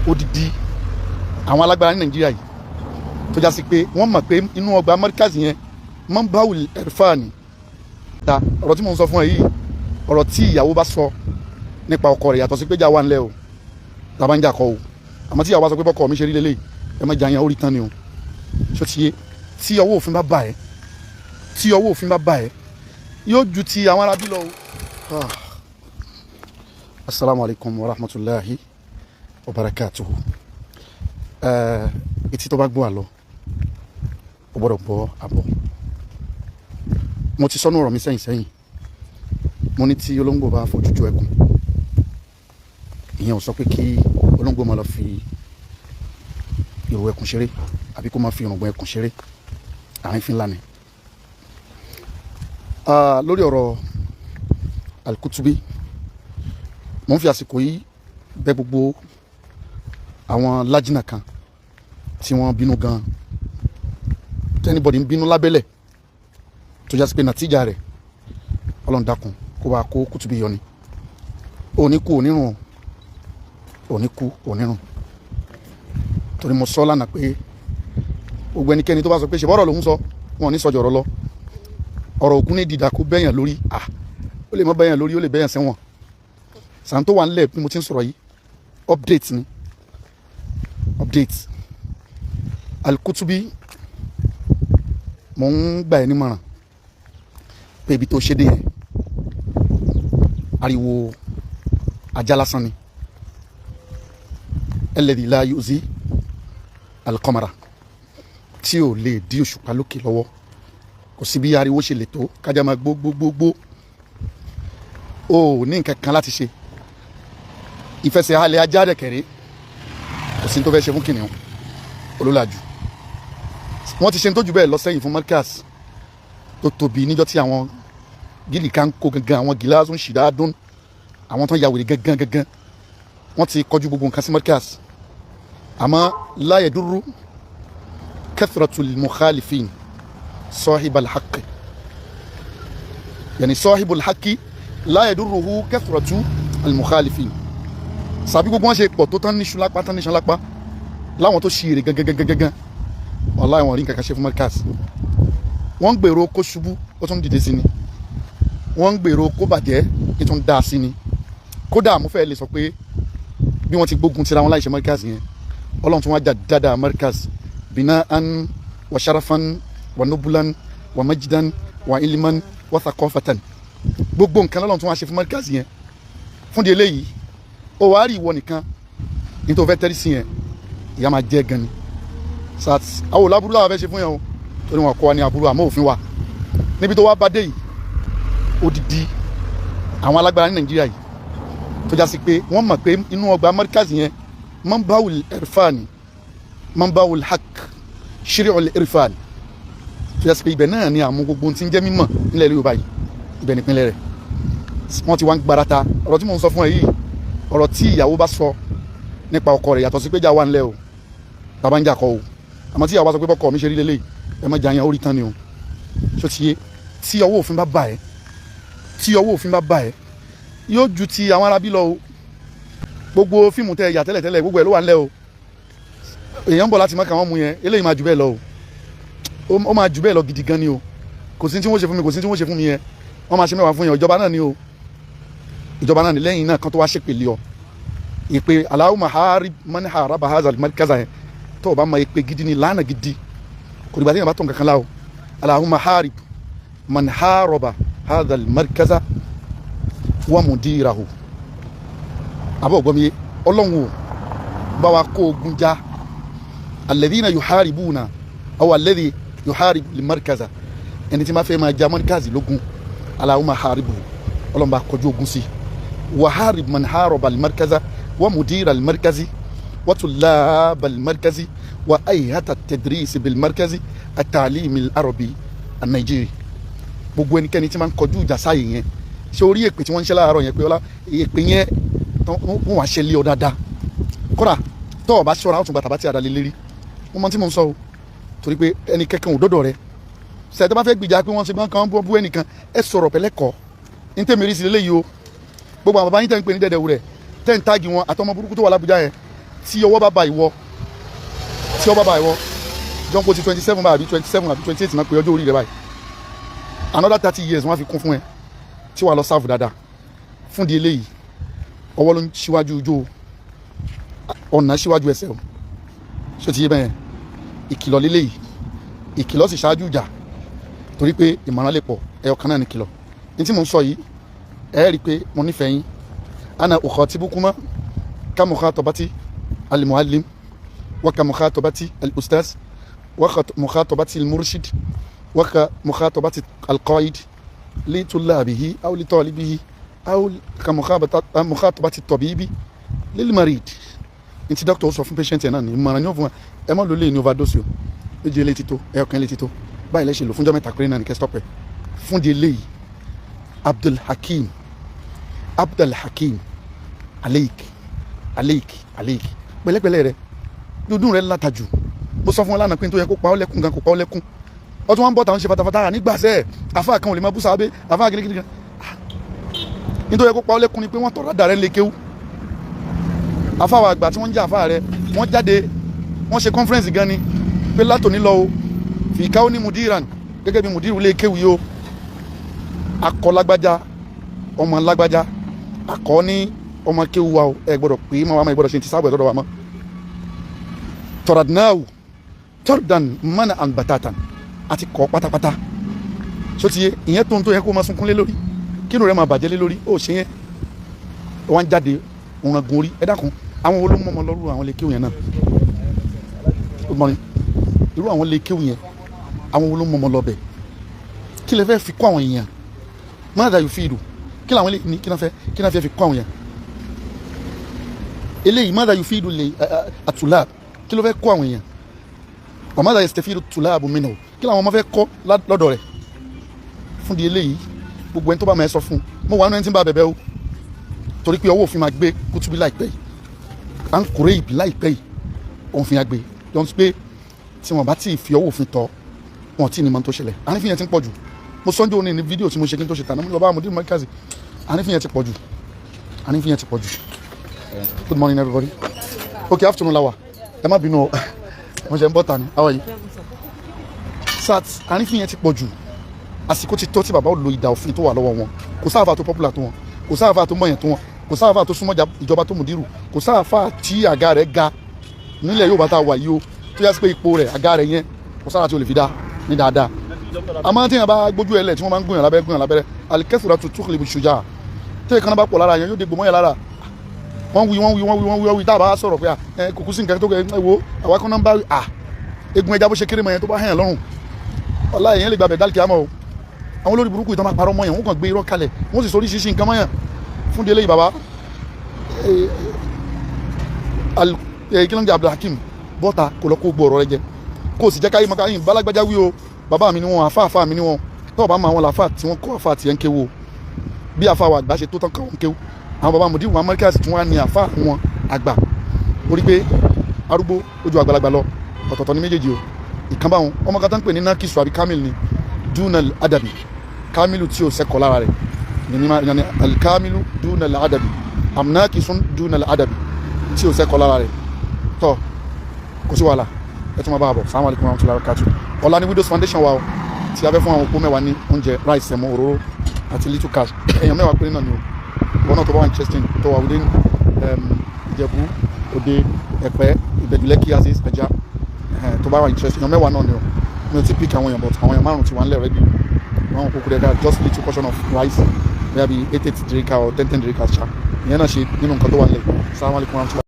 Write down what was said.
Odidi àwọn alágbára ní Nàìjíríà yìí tó já sí pé wọ́n mọ̀ pé inú ọgbà Markaz yẹn, Manbaul Irfani ta. Ọ̀rọ̀ tí mo ń sọ fún ẹ yìí, ọ̀rọ̀ tí ìyàwó bá sọ nípa ọkọ rẹ̀, yàtọ̀ sí pé jà wà ńlẹ̀ o, tàbá ń jà kọ́ o, àmọ́ tí ìyàwó bá sọ pé bọ́kọ mi ṣe rí lélẹ́yìí, ẹ má jà yẹn, ó rí tán ni o. Ṣó ti yé? Tí ọwọ́ òfin bá bà ẹ́, tí ọwọ́ òfin bá bà ẹ́, yóò ju ti àwọn arábí lọ o. Asalaamu alaykum wa rahmatulahi wa barakatuhu. Etí tó bá gbọ́ àlọ́, ó gbọ́dọ̀ gbọ́ àbọ̀. Mo ti sọ́nù ọ̀rọ̀ mi sẹ́yìn sẹ́yìn. Mo ní tí olóńgbò bá fojú ju ẹkùn, ìyẹn ò sọ pé kí olóńgbò máa lọ fi ìrù ẹkùn ṣeré àbí kó máa fi irùngbọ̀n ẹkùn ṣeré. Àárín fi ńlá ni. Lórí ọ̀rọ̀ Al-Kutubi, mo ń fi àsìkò yìí bẹ̀ gbogbo àwọn lájìnà kan tí wọ́n bínú gan, tí anybody ń bínú lábẹ́lẹ̀, tó jásí pé nàtíjà rẹ̀, Ọlọ́run dákun kó bá kó Kutubi yọ ni. Òní kú onírun, òní kú onírun, torí mo sọ lánàá pé gbogbo ẹnikẹ́ni tó bá sọ pé ṣe bọ́rọ̀ lòún sọ, wọn ò ní sọjọ́ ọ̀rọ̀ lọ. Ọ̀rọ̀ òkú ní dìdà kó bẹ́yàn lórí. À, ó lè má bẹ́yàn lórí, ó lè bẹ́yàn sẹ́wọ̀n. Sàn tó wà nílẹ̀ bí mo ti ń sọ̀rọ̀ yìí, update ni, update. Al-Kutubi, mo ń gbà ẹ́ nímọ̀ràn pé ibi tó ṣe dé yẹn, ariwo ajá lásán ni. Alladhi la yu'zi al-qamara, tí ò lè dí òṣùpá lókè lọ́wọ́. Kò sí bí ariwo ṣe lè tó kájà máa gbó gbó gbó gbó, o ò ní nǹkan kan láti ṣe. Ìfẹsẹ̀halẹ̀ ajá dẹ̀kẹ̀rẹ́, kò sí ní tó fẹ́ ṣe fún kìnìún olólàjù. Wọ́n ti ṣe tó jù bẹ́ẹ̀ lọ sẹ́yìn fún Markaz tó tóbi, níjọ́ tí àwọn gílì kan kó gangan, àwọn gíláàsì ń ṣìdá dún, àwọn tó ń ya wèrè gangan gangan, wọ́n ti kọjú gbogbo nǹkan sí Markaz. Àmọ́ la yadurru kathratul mukhalifin sahibal haqqi, yani sahibul haqqi la yadurruhu kathratu al mukhalifin. Sàbí gbogbo wọn ṣe pọ̀ tó tán níṣu lápá, tán níṣan lápá, láwọn tó ṣì èrè gangan gangan gangan, wàláhì, wọn rí nǹkan kan ṣe fún Markaz. Wọ́n ń gbèrò kó ṣubú, ó tún dìde sí ni. Wọ́n ń gbèrò kó bàjẹ́, ó tún dá sí ni. Kódà mo fẹ́ lè sọ pé bí wọ́n ti gbógun tira wọn láì ṣe Markaz yẹn, Ọlọ́run tún wá jà dáadáa Markaz bina'an wa sharafan wa nubulan wa majdan wa ilman wa thaqafatan. Gbogbo nǹkan lọ́lọ́run tún wá ṣe fún Markaz yẹn. Fún di eléyìí, ó wàá rí ìwọ nìkan ní tó fẹ́ tẹ́rí sí yẹn, ìyá máa jẹ́ gan ni. Sat àwọn òláburú làwọn fẹ́ ṣe fún yẹn o, torí wọn kọ́ wa ní aburú, àmọ́ òfin wa níbi tó wá bá dé yìí, odidi àwọn alágbára ní Nàìjíríà yìí tó já sí pé wọ́n mọ̀ pé inú ọgbà Markaz yẹn, Manbaul Irfani, Manbaul Haq, Shiri'ul Irfani, tó já sí pé ibẹ̀ náà ni àmú gbogbo tí ń jẹ́ mímọ̀ nílẹ̀ Yorùbá yìí, ibẹ̀ nípínlẹ̀ rẹ̀. Wọ́n ti wá ń gbarata. Ọ̀rọ̀ tí mò ń sọ fún ẹ yìí, ọ̀rọ̀ tí ìyàwó bá sọ nípa ọkọ rẹ̀, yàtọ̀ sí pé jà wà ńlẹ̀ o, tàbá ń jà kọ́ o, àmọ́ tí ìyàwó bá sọ pé bọ́kọ mi ṣe rí lélẹ́yìí, ẹ má jà yẹn, ó rí tán ni o. Ṣó ti yé? Tí ọwọ́ òfin bá bà ẹ́, tí ọwọ́ òfin bá bà ẹ́, yóò ju ti àwọn arábí lọ o. Gbogbo fíìmù tẹ yà tẹ́lẹ̀tẹ́lẹ̀, gbogbo ẹ̀ ló wà ńlẹ̀ o. Èèyàn ń bọ̀ láti Mọ́kà, wọ́n mú yẹn. Eléyìí máa jù bẹ́ẹ̀ lọ o, ó máa jù bẹ́ẹ̀ lọ gidi gan ni o. Kò sí tí wọ́n ṣe fún mi, kò sí tí wọ́n ṣe fún mi yẹn, wọ́n máa ṣe mẹ́wàá fún yẹn. Ìjọba náà ni o, ìjọba náà ni. Lẹ́yìn náà kan tó wá ṣèpèlè ọ, ìpè Allahumma harib man haraba hazal markaza yẹn, tó o bá ma ìpè gidi ni, lánàá gidi kò dìgbà tí yẹn bá tó nǹkan kan la o. Allahumma harib man haraba hazal markaza wa mudirahu. Àbọ̀ gbọ́mi yé? Ọlọ́run o, bá wa kó ogun já alladhina yuharibuna aw alladhi yuharib limarkaza, ẹni tí ma fẹ́ máa ja markazi lógun. Allahumma haribu, Ọlọ́run bá kọjú ogun sí wa harib man haraba limarkaza wa mudira limarkazi wa tullaba limarkazi wa ayhata tadris bilmarkazi at-ta'lim al-arabi an-Nigeri. Gbogbo ẹnikẹ́ni tí ma ń kọjú ìjà sáyè yẹn, ṣé orí èpè tí wọ́n ń ṣe láàárọ̀ yẹn pé ọlá èpè yẹn, wọ́n wá ṣe lé ọ dáadáa. Kódà tọ́ ọ bá ṣọ́ra, ó tún gba tàbá tí a dalẹ̀ lérí. Wọ́n mọ tí mò ń sọ o, torí pé ẹnì kẹ́kẹ́ ò dọ́dọ̀ rẹ sẹ́yìn tó bá fẹ́ gbìjà pé wọ́n ṣe gbọ́n kan bú ẹnìkan, ẹ sọ̀rọ̀ pẹ̀lẹ́ kọ́ ní tèmi rí sí lélẹ́yìí o. Gbogbo àwọn bàbá yín tẹ́ ń pè ní dẹ̀dẹ̀ wúrẹ̀, tẹ́ ń táàgì wọn, àtọmọ burúkú tó wà lábújá yẹn, Tí ọwọ́ bá ba ìwọ, tí ọwọ́ bá ba ìwọ, jọ́npọ̀ ti 27 báyìí, àbí 27 àbí 28 náà pé ọjọ́ orí rẹ báyìí, another 30 years wọ́n á fi kún fún ẹ tí wàá lọ sáàfù dáadáa. Fún di eléyìí, ọwọ́ ló ń ṣíwájú ijó, ọ̀nà síwájú ẹsẹ̀ o. Ṣé o ti yé bẹ́ẹ̀? Ìkìlọ̀ lélẹ́yìí, ìkìlọ̀ sì ṣáájú ìjà, torí pé ìmọ̀ràn lè pọ̀, ẹyọ kan náà ní kìlọ̀. Ní tí mò ń sọ yìí, ẹ rí i pé mo nífẹ̀ẹ́ yín. Ana ukhatibukuma ka mukhatabati al-muallim wa ka mukhatabati al-ustaz wa ka mukhatabati al-murshid wa ka mukhatabati al-qaid li tullabihi aw li talibihi aw ka mukhatabati at-tabibi lil marid. Ní tí dókítà ó sọ fún patient yẹn náà ní ìmọ̀ràn ní ó fún wa. Ẹ má lò lè ní overdose o. Méjì eléyìí ti tó, ẹyọ kan eléyìí ti tó báyìí, lẹ́sẹ̀ lò fúnjọ́ 3 péré náà ní kẹ́ stop ẹ̀. Fún di eléyìí, Abdul Hakeem, Abdul Hakeem, aleik, aleik, aleik, pẹ̀lẹ́pẹ̀lẹ́ rẹ dúdú rẹ látàjù. Mo sọ fún wọn lánàá pé nítorí yẹ kó pa ọ́ lẹ́kùn gan, kó pa ọ́ lẹ́kùn. Ọtún wọn bọ̀ táwọn ṣe fatafata nígbàsẹ́ àfa kan ò lè máa bú sábẹ́ àfa gidigidi gan. Nítorí yẹ kó pa ọ́ lẹ́kùn ni pé wọ́n tọ̀rọ̀ dàrẹ́ lè kéwú. Àfa wa àgbà tí wọ́n ń jẹ́ àfa rẹ, wọ́n jáde, wọ́n ṣe conference gan ni pé látòní lọ o, fìkáwó ní mudiran gẹ́gẹ́ bí mudiru lè kéwì o, akọ lágbájá, ọmọ lágbájá, akọ ní ọmọ kéwù wa o, ẹ gbọ́dọ̀ pé mọ́ wa mọ́, ẹ gbọ́dọ̀ ṣe ti sábà ẹ̀ lọ́dọ̀ wa mọ́. Tọ̀rọ̀dínáwó tọ̀rọ̀dàn mọ́nà àǹbàtàtàn àti kọ́ pátápátá. So ti yé ìyẹn tó ń tó yẹ kó máa sunkún lé lórí, kínú rẹ máa bàjẹ́ lé lórí, ó ṣe yẹn wọ́n jáde òun gun orí. Ẹ dákun, àwọn olómọmọ lọ́rù àwọn lè kéwù yẹn náà? Good morning. Irú àwọn lè kéwù yẹn, àwọn olómọmọ lọ bẹ̀? Kí lè fẹ́ fi kọ́ àwọn èèyàn? Mọ́nàdà yóò fi ìlú kí làwọn lè ní, kí náà fẹ́ fi kọ́ àwọn èèyàn eléyìí? Mọ́nàdà yóò fi ìlú lè àtúlá, kí ló fẹ́ kọ́ àwọn èèyàn? Ọmọdé yẹn fi tùlá àbùmínà, kí làwọn ọmọ fẹ́ kọ́ lọ́dọ̀ rẹ̀? Fún di eléyìí, gbogbo ẹni tó bá máa sọ fún mo wà nínú ẹni tí ń bá bẹ̀bẹ̀ o, torí pé ọwọ́ òfin máa gbé Kútúbí láìpẹ́ yìí, à ń kórè ìbí láìpẹ́ yìí, òfin àgbè jọ pé tí wọ́n bá tí ì fi ọwọ́ òfin tọ́ wọn, tí ì ní mọ tó ṣẹlẹ̀. Àrífín yẹn ti ń pọ̀ jù. Mo sọ́njọ́ òní ní fídíò tí mo ṣe kí n tó ṣe tàná, mo lọ bá àmọ̀dé mọ́kàzì. Àrífín yẹn ti pọ̀ jù, àrífín yẹn ti pọ̀ jù. Good morning, everybody. Okay, afternoon lawa, ẹ má bínú o, mo ṣe ń bọ́ ta ni. How are you? Sat àrífín yẹn ti pọ̀ jù. Àsìkò ti tó tí bàbá ò lo ìdà òfin tó wà lọ́wọ́ wọn. Kò sáàfà tó popular tó wọn, kò sáàfà tó mọ̀yàn tó wọn, kò sáàfà tó súnmọ́ ìjọba tó mùdírù, kò sáàfà tí àga rẹ̀ ga nílẹ̀ Yorùbá tá a wà yìí o, tó yá sí pé ipò rẹ̀, àga rẹ̀ yẹn, kò sára tí o lè fi dá ní dáadáa. Àmọ́ tí yẹn bá gbójú ẹ lẹ̀, tí wọ́n máa ń gúnyàn lábẹ́rẹ́, gúnyàn lábẹ́rẹ́, alikẹ́sìrà tó túkìlì ṣùjà tí ìkànnì bá pọ̀ lára yẹn, yóò dé gbòmọ́ yẹn lára. Wọ́n wí, wọ́n wí, wọ́n wí, wọ́n wí, wọ́n wí. Tá a bá sọ̀rọ̀ pé ẹ kò kú sí nǹkan tó ẹ wo àwa kan náà ń bá à egun ẹja bó ṣe kéré mọ́ yẹn, tó bá hàn lọ́rùn ọ̀la yẹn lè gbàgbẹ́ dálkì. Àmọ́ o, àwọn olórí burúkú ìtàn máa parọ́ mọ́ yẹn, wọ́n kàn gbé irọ́ kalẹ̀, wọ́n sì sọ oríṣiríṣi nǹkan mọ́ yẹn. Fún délé yìí, bàbá kí ló ń jẹ́, Abdulhakeem, bọ́ta kò lọ kó gbọ́ ọ̀rọ̀ rẹ jẹ, kó o sì jẹ́ káyé mọ́ká yìí balagbájá wí o. Bàbá mi ni wọn, àfa àfa mi ni wọn. Tọ́wọ́ bá máa wọn làáfà tí wọ́n kọ́ àfa tiẹ̀ ń kéwò bí àfa wa àgbà ṣe tó tán káwọn kéwò. Àwọn bàbá mùdíwù amẹ́ríkà sì tún wá ní àfa wọn àgbà orí pé arúgbó ojú àgbàlagbà lọ, ọ̀tọ̀ọ̀tọ̀ ní méjèèjì o. Ìkan báwọn ọmọ kan tó ń pè ní nakisu àbí kamil ni dunal adabi, kamilu tí o sẹ́kọ̀ọ́ lára rẹ̀ ní alikamilu dunal adabi, amnakisun dunal adabi tí o sẹ́kọ̀ọ́ lára rẹ̀. Tọ́ kò sí wàhálà, ẹ tún máa bá a bọ̀. Salamu alaykum wa rahmatulahi wa barakatuh. Ọ̀la ní Widows Foundation wa o, tí a fẹ́ fún àwọn opó 10 ní oúnjẹ, rice, sẹ̀mó, òróró àti little cash. Èèyàn 10 péré náà ni o. Ìwọ náà tó bá wà interesting, tó wà within Ìjẹ̀bú Òde, Ẹ̀pẹ́, Ìbẹ̀jú, Lẹ́kì, Aziz, Ẹja, tó bá wà interesting, èèyàn 10 náà ni o. Mi ò tí pick àwọn èèyàn, but àwọn èèyàn márùn ti wà nílẹ̀ ready. Wọn kò kúrẹ́ ká just little portion of rice, bóyá bí 8 8 derica or 10 10 derica ṣá. Ìyẹn náà ṣe nínú nǹkan tó wà nílẹ̀. Salamu alaykum wa rahmatulahi.